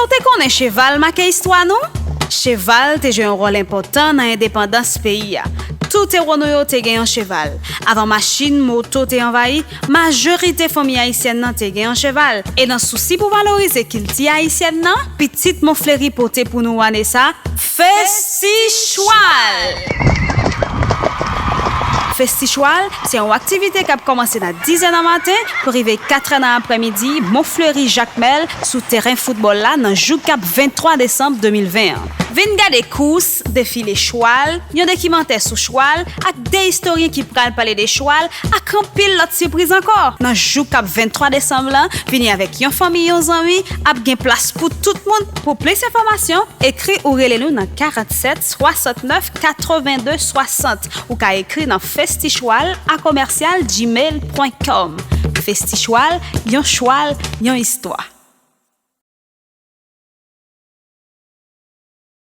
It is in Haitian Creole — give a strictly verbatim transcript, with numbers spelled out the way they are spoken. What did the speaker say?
Ou te konnen cheval make istwa nou? Cheval te jwe yon wòl enpòtan nan endepandans peyi a. Tout ewo nou yo te gen yon cheval. Avan machin, moto te anvayi, majorite fanmi ayisyèn nan te gen yon cheval. E nan sousi pou valorize kilti ayisyèn nan, pitit Mont Fleuri pote pou nou ane sa, Festichwal! Festichwal se yon aktivite k ap kòmanse nan dizè nan maten pou rive katrè nan aprèmidi, Mont Fleuri Jakmèl, sou teren foutbòl la nan jou k ap venntwa desanm de mil ven an. Vin gade kous, defile chwal, yon dokimantè sou chwal ak de istoryen ki pral pale de chwal ak anpil lòt sipriz ankò. Nan jou k ap venntwa desanm lan, vini avèk yon fanmi, yon zanmi, ap gen plas pou tout moun. Pou plis enfòmasyon, ekri ou rele nou nan karannsèt swasantnèf katrevenndeswasant. Ou ka ekri nan festichwal a komèsyal gmail pwen kòm. Festichwal, yon chwal, yon istwa.